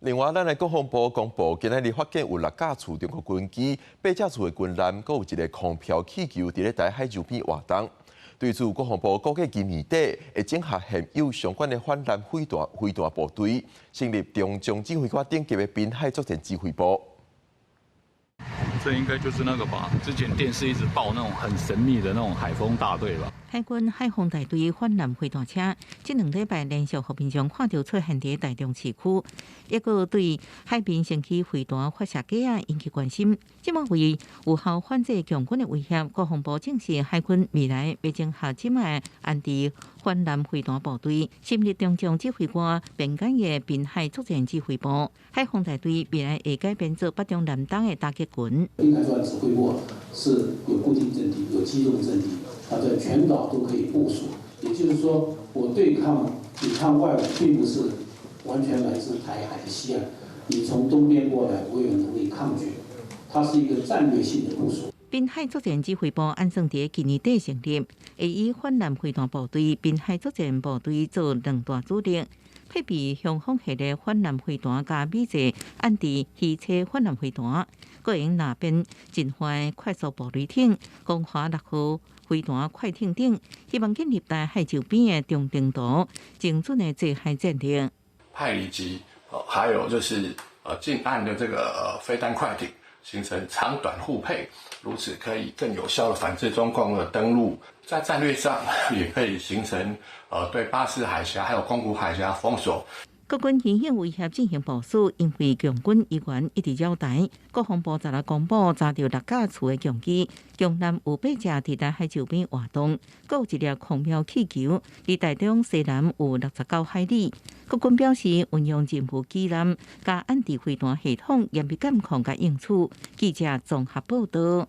另外，咱的國防部公布，今仔日發現有六架次中國軍機、八架次的軍艦，閣有一個空飄氣球佇咧台海周邊活動。對此，國防部估計今年底會整合現有相關的反艦飛彈部隊，成立中將指揮官等級的濱海作戰指揮部。這應該就是那個吧？之前電視一直報那種很神秘的那種海鋒大隊吧？海軍海鋒大隊反艦飛彈車，這兩禮拜連續予民眾看著出現佇台中市區，抑閣對海面升起飛彈發射架仔引起關心。這馬為有效反制共軍的威脅，國防部證實海軍未來欲整合這擺安置反艦飛彈部隊，成立中將指揮官編監的濱海作戰指揮部。海鋒大隊未來會改編做北中南東的打擊群。濱海作戰指揮部是有固定陣地、有機動陣地，它在全島都可以部署。也就是說，我對抗抵抗外侮，並不是完全來自台海的西岸，你從東邊過來，我有能力抗拒。它是一個戰略性的部署。濱海作戰指揮部按算佇今年底成立，會以反艦飛彈部隊、濱海作戰部隊做兩大主力，配備雄風系列反艦飛彈佮美製安置魚叉反艦飛彈，閣會用那邊進化快速布雷艇、光華六號飛彈快艇等，希望建立台海周邊的中程度精準的制海戰力。派里級，還有就是近岸的這個飛彈快艇，形成長短互配，如此可以更有效的反制中共的登陸。在戰略上也可以形成對巴士海峽還有宮古海峽封鎖。國軍因應威脅進行部署，因為共軍依然一直擾台。國防部昨日公布查著六架次的共機，共艦有八隻佇台海周邊活動，閣有一粒空飄氣球佇台中西南有69海里。國軍表示，運用任務機艦佮安置飛彈系統，嚴密監控佮應處。記者綜合報道。